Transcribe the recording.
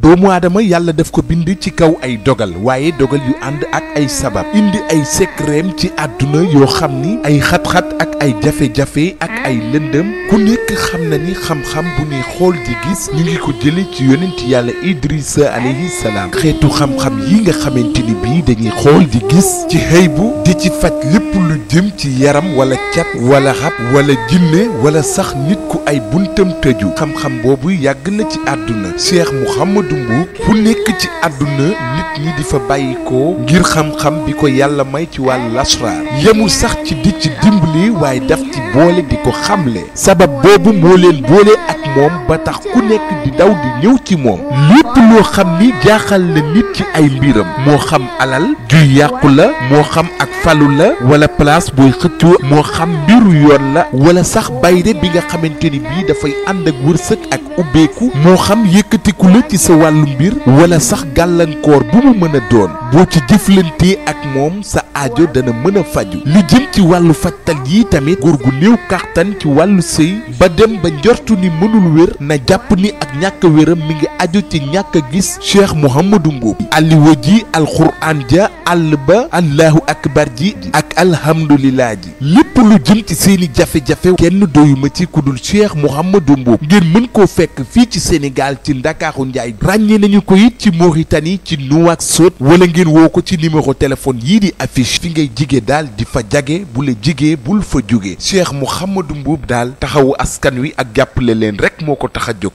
doomu aadama yàlla daf ko bind ci kaw ay dogal waaye dogal yu ànd ak ay sabab indi ay secretam ci àdduna yoo xam ni ay xat-xat ak ay jafe-jafe ak ay lëndëm ku nekk xam na ni xam-xam bu ñuy xool di gis ñu ngi ko jële ci yonent yàlla Idrissa alayhi salaam xeetu xam-xam yi nga xamante ni bii dañuy xool di gis ci xëybu di ci faj lépp lu jëm ci yaram wala cat wala xab wala jinne wala sax nit ku ay buntam tëju xam-xam boobu yàgg na ci àdduna Cheikh Mouhamadou Mboup fu nekk ci àdduna nit ñi di fa bàyyikoo ngir xam-xam bi ko yàlla may ci wàllu lasraar yemul sax ci di ci dimbali waaye daf ci boole di ko xamle sabab boobu moo leen boole ak moom ba tax ku nekk di daw di ñëw ci moom lépp loo xam ni jaaxal na nit ci ay mbiram moo xam alal juy yàqu la moo xam ak falu la wala place booy xëccoo moo xam mbiru yoon la wala sax bayre bi nga xamante ni bii dafay ànd ak wërsëg ak ubbeeku moo xam yëkkatiku la ci sa wàllu mbir wala sax gàllankoor bu mu mën a doon boo ci jëflantee ak moom sa aajo dana mën a faju li jëm ci wàllu fajtal yi tamit góor gu néew kàttan ci wàllu sëy ba dem ba njortu ni mënul wér na jàpp ni ak ñàkk wéram mi ngi aju ci ñàkk a gis Cheikh Mouhamadou Mboup alliwa ji alxuraan ja àll ba allahu akbar ji ak alhamdulillah ji lépp lu jëm ci seeni jafe-jafe kenn doyuma ci ku dul Cheikh Mouhamadou Mboup ngir mën koo fekk fii ci Sénégal ci Ndakaaru Njaay ràññee nañu ko it ci Mauritanie ci Nouakchott wala ngeen woo ko ci numéro téléphone yii di affiche fi ngay jige daal di fa jage bu la jigee bul fa jóge Cheikh Mouhamadou Mboup daal taxawu askan wi ak jàppale leen rek moo ko tax a jóg